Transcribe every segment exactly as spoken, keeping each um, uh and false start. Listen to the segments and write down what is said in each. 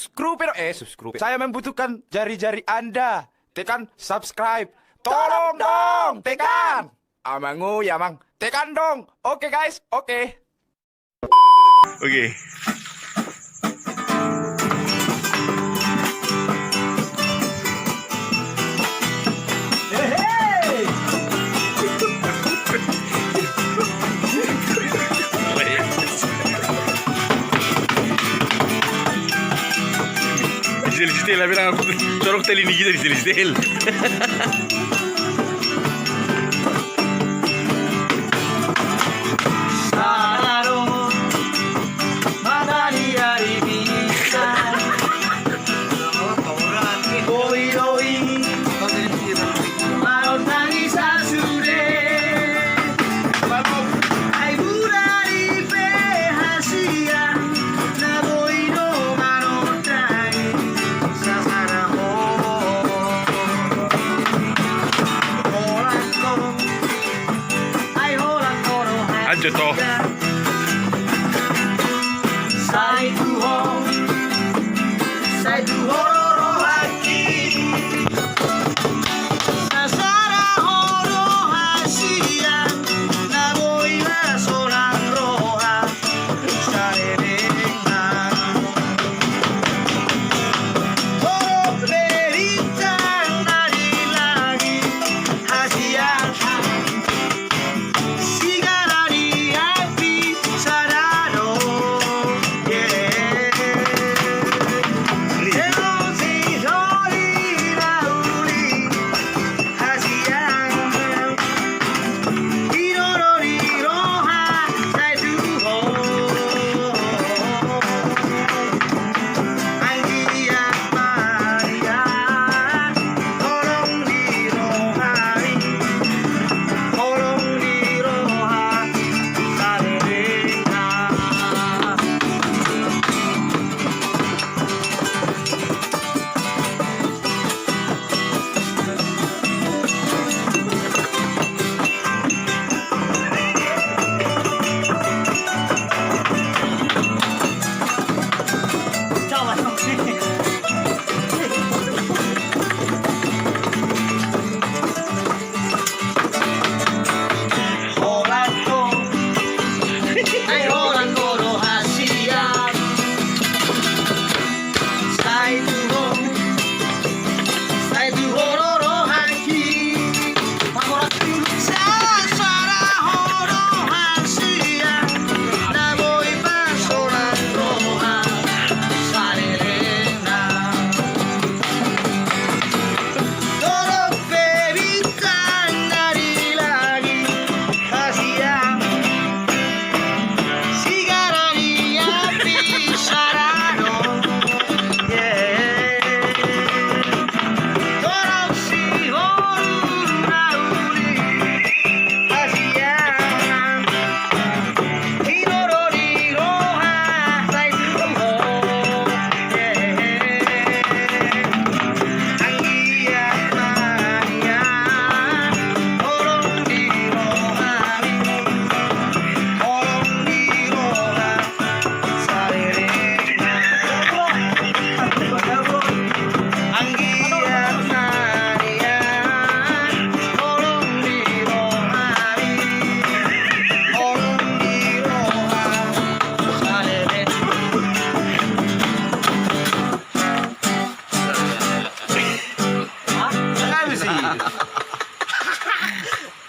subscribe dong, eh, subscribe. Saya membutuhkan jari-jari Anda. Tekan subscribe. Tolong dong, tekan. Amang, oh ya, Mang. Tekan dong. Oke, guys. Oke. Oke. Digital, digital, tapi nang torok teli ni kita digital, digital. Anjo to. Sai tu ho, sai tu ho rohangki. Sasada ho do hasian, na boi las holan roha.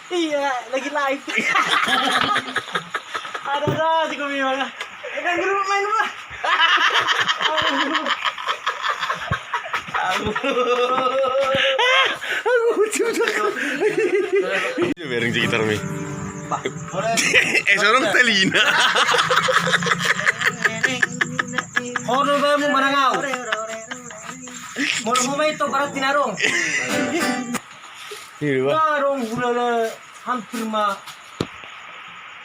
Iya, lagi live. Ada, ada, si Kumi mana? Eh, kan grup main apa? Aku ucap. Bereng sekitar mi. Eh, sorong telinga. Kono bamu manang au. Molo mau main to berarti narong. Iya, Bang. Narong gulala hampir ma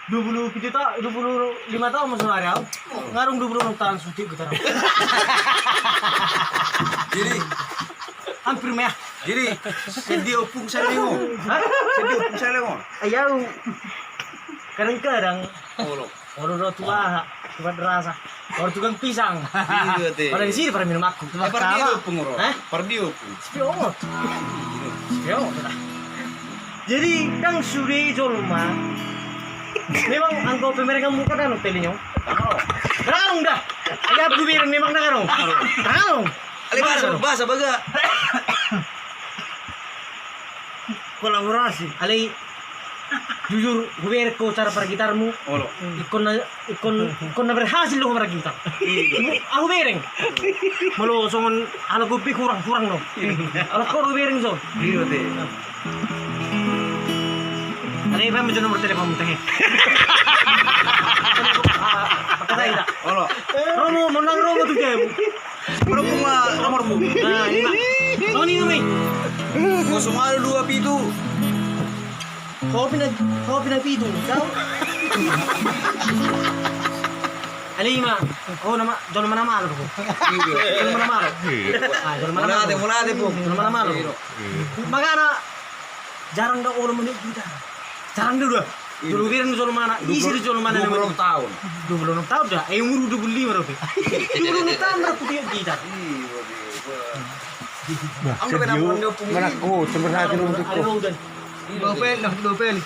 dua puluh pitu ta, dua puluh lima taon ma sonari au. Ngarung dua puluh enam taon sutik gitara. Jadi hampir ma ya. Jadi sendi opung salengo. Hah? Sendi opung salengo. Ayau. Kadang-kadang. Olo. Olo do tua, tua derasa. Baru tukang pisang. Iya, te. Pada di sini pada minum aku. Eh, pardio pung ro. Hah? Pardio pung. Spiongot. Spiongot lah. Jadi, ndang sude jolma. Memang anggo pemerengan muka dan hotel nyo. Tahu. Tahu dah. Ya, aku bilang memang tahu. Tahu. Ale bahasa, bahasa baga. Kolaborasi. Ale, jujur, hubereng ho cara pargitarmu. Olo. Ingkon na, ingkon, ingkon na berhasil do ho pargitar. Iya. Ahu bereng. Molo songon ala gopi kurang, kurang do. Iya. Ala kau bereng so. Iya, te. Ale, baen ma jo nomor teleponmu, tehe. Apa kata ita? Olo. Romo, menang Romo tu jam. Romo ma nomormu. Nah, ini ma. Songon i do, Mi. Kosong ualu dua pitu. Kopi na, kopi na pitu. Tahu? Ale, ima. Oh, nama, jolma na malo. Iya. Jolma na malo. Iya. Ah, jolma na malo. Mauliate, mauliate, Pung. Jolma na malo. Iya. Makana jarang do olo meniop gitar. Jarang do, udah. Iya. Dua puluh bereng jolmana, isi do jolmana. Dua puluh enam tahun. Dua puluh enam tahun dah. Eh, umur dua puluh lima, Robi. Dua puluh enam tahun dah aku tiop gitar. Iya, iya, iya. Nah, aku udah pernah niop, Pung. Mana kau, sebenarnya. Ada udah. Dua pel, dah, dua pel.